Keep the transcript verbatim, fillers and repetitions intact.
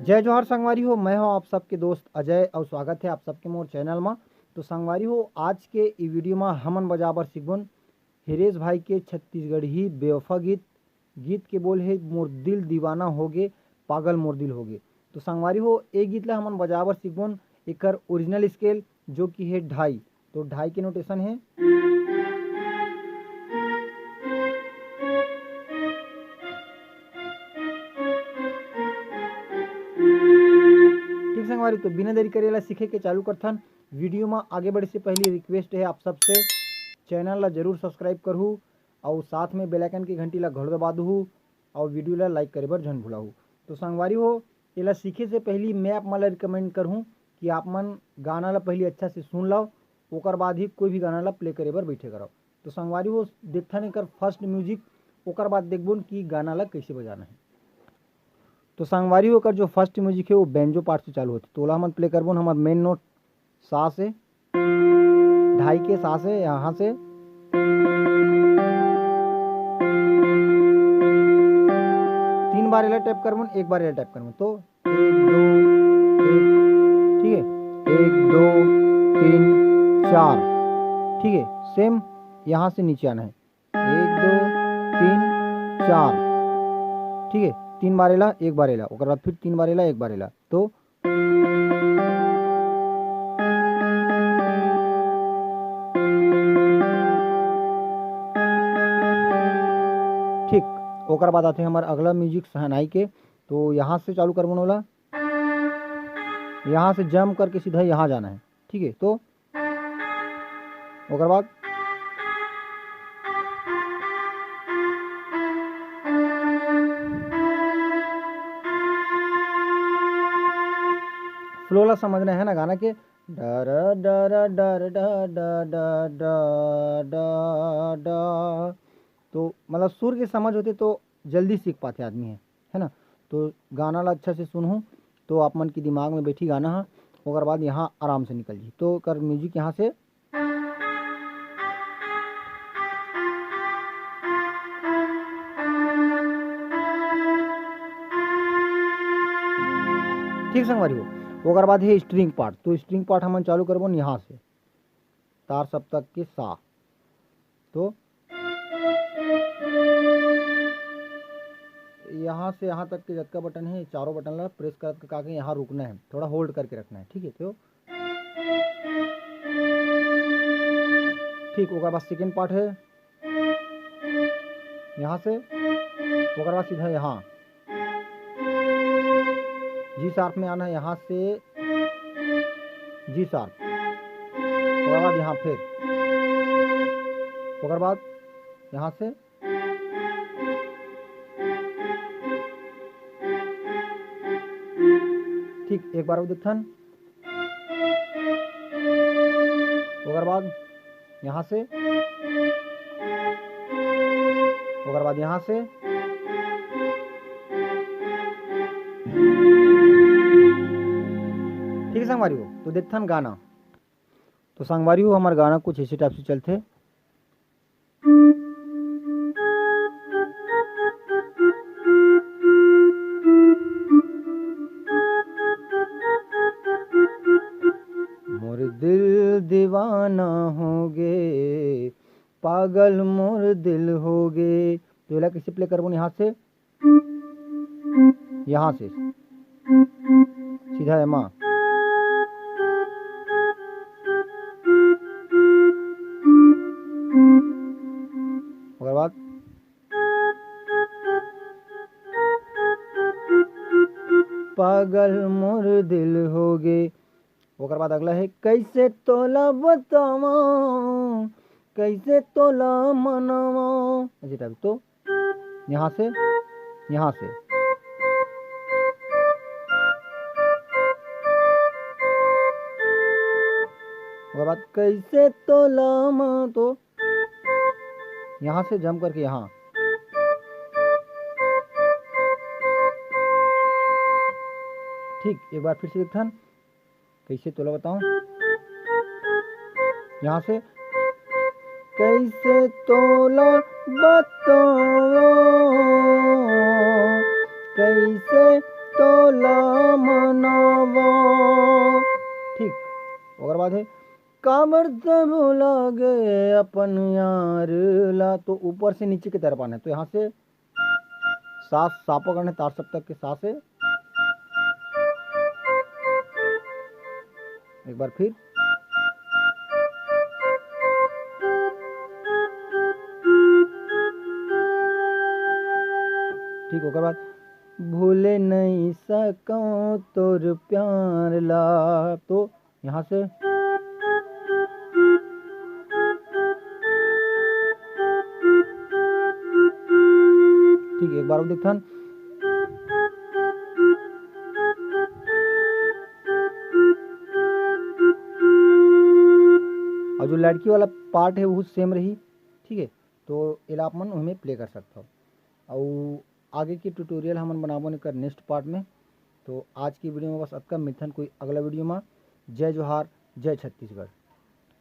जय जोहार संगवारी हो, मैं हूं आप सबके दोस्त अजय और स्वागत है आप सबके मोर चैनल मा। तो संगवारी हो, आज के ई वीडियो मा हमन बजाए बर सीखबोन हिरेश भाई के छत्तीसगढ़ी बेवफा गीत। गीत के बोल है मोर दिल दीवाना होगे, पागल मोर दिल होगे। तो संगवारी हो, ए गीत ला हमन बजाए बर सीखबोन एकर ओरिजिनल स्केल, जो कि है ढाई। तो ढाई के नोटेशन है। ठीक संगवारी, तो बिना देरी करे ला सीखे के चालू करथन। वीडियो में आगे बढ़े से पहले रिक्वेस्ट है आप सबसे, चैनल ला जरूर सब्सक्राइब करहू और साथ में बेल आइकन के घंटी ला घलो दबा दूहू और वीडियो ला लाइक करे बर झन भुलाहू। तो संगवारी हो, एला सीखे से पहले मैं आप मन ला रिकमेंड करहूँ कि आप मन गाना ला पहले अच्छा से सुन लो, ओकर बाद ही कोई भी गाना ला प्ले करे बर बैठे करो। तो संगवारी हो, देखथन एकर फर्स्ट म्यूजिक, ओकर बाद देखबोन कि गाना ला कैसे बजाना है। तो संगवारी हो, एकर जो फर्स्ट म्यूजिक है वो बैंजो पार्ट से चालू होथे। तो ओला हमन प्ले करबोन हमर मेन नोट सा से, ढाई के सा से, यहाँ से तीन बार एला टैप करबोन, एक बार एला टैप करबोन। तो एक, दो, एक, ठीक है, एक, दो, तीन, चार, ठीक है। सेम यहाँ से नीचे आना है, एक, दो, तीन, चार, ठीक है। तीन बार एला, एक बार एला, ओकर बाद फिर तीन बार एला, एक बार एला। तो ठीक, ओकर बाद आथे हमर अगला म्यूजिक शहनाई के। तो यहाँ से चालू करबोन ओला, यहाँ से जंप करके सीधा यहाँ जाना है, ठीक है। तो ओकर बाद फ्लो ला समझना है ना गाना के, डर डर डर डर डर डर डर डर। तो मतलब सुर के समझ होते तो जल्दी सीख पाते आदमी है, है ना। तो गाना ला अच्छा से सुनहू तो आप मन के दिमाग में बैठी गाना हा, ओकर बाद यहाँ आराम से निकल जी। तो कर म्यूजिक यहाँ से ठीक संगवारी हो। ओकर बाद है स्ट्रिंग पार्ट। तो स्ट्रिंग पार्ट हमन चालू करबोन यहाँ से, तार सप्तक के सा। तो यहाँ से यहाँ तक के जतका बटन है, चारों बटन ला प्रेस करत के काके यहाँ रुकना है, थोड़ा होल्ड करके रखना है, ठीक है। तो ठीक, ओकर बाद सेकेंड पार्ट है यहाँ से, ओकर बाद सीधा यहाँ जी शार्प में आना है, यहाँ से जी शार्प, ओकर बाद यहाँ फिर, ओकर बाद यहाँ से ठीक एक बार और देखथन, ओकर बाद यहाँ से, ओकर बाद यहाँ से। ठीक है संगवारी हो, तो देखथन गाना। तो संगवारी हो, हमार गाना कुछ इसी टाइप से चलथे। मोर दिल दीवाना होगे, पागल मोर दिल होगे। तो एला कैसे प्ले करबो? यहाँ से, यहाँ से सीधा एमा, ओकर बाद पागल मोर दिल होगे। ओकर बाद अगला है, कैसे तोला बतावा, कैसे तोला मनावा, ऐसे टाइप। तो यहाँ से, यहाँ से, ओकर बाद कैसे तोला मा, तो यहाँ से जंप करके यहाँ। ठीक, एक बार फिर से देखथन, कैसे तोला बताऊं, यहाँ से, कैसे तोला बताओ, कैसे ला मनावा। ठीक, ओकर बाद है, काबर तब लागे अपन यार ला। तो ऊपर से नीचे की तरफ आना है, तो यहाँ से सा सा पकड़ना है, तार सप्तक के सा से। एक बार फिर। ठीक, ओकर बाद, भूले नहीं सकूं तोर प्यार ला। तो यहाँ से, ठीक, एक बार और देखथन। और जो लड़की वाला पार्ट है, वो सेम रही। ठीक है, तो एला आप मन ओमे प्ले कर सकथव। और आगे की ट्यूटोरियल हमन बनाबो एकर नेक्स्ट पार्ट में। तो आज की वीडियो में बस अतका, मिलथन कोई अगला वीडियो में। जय जोहार, जय छत्तीसगढ़।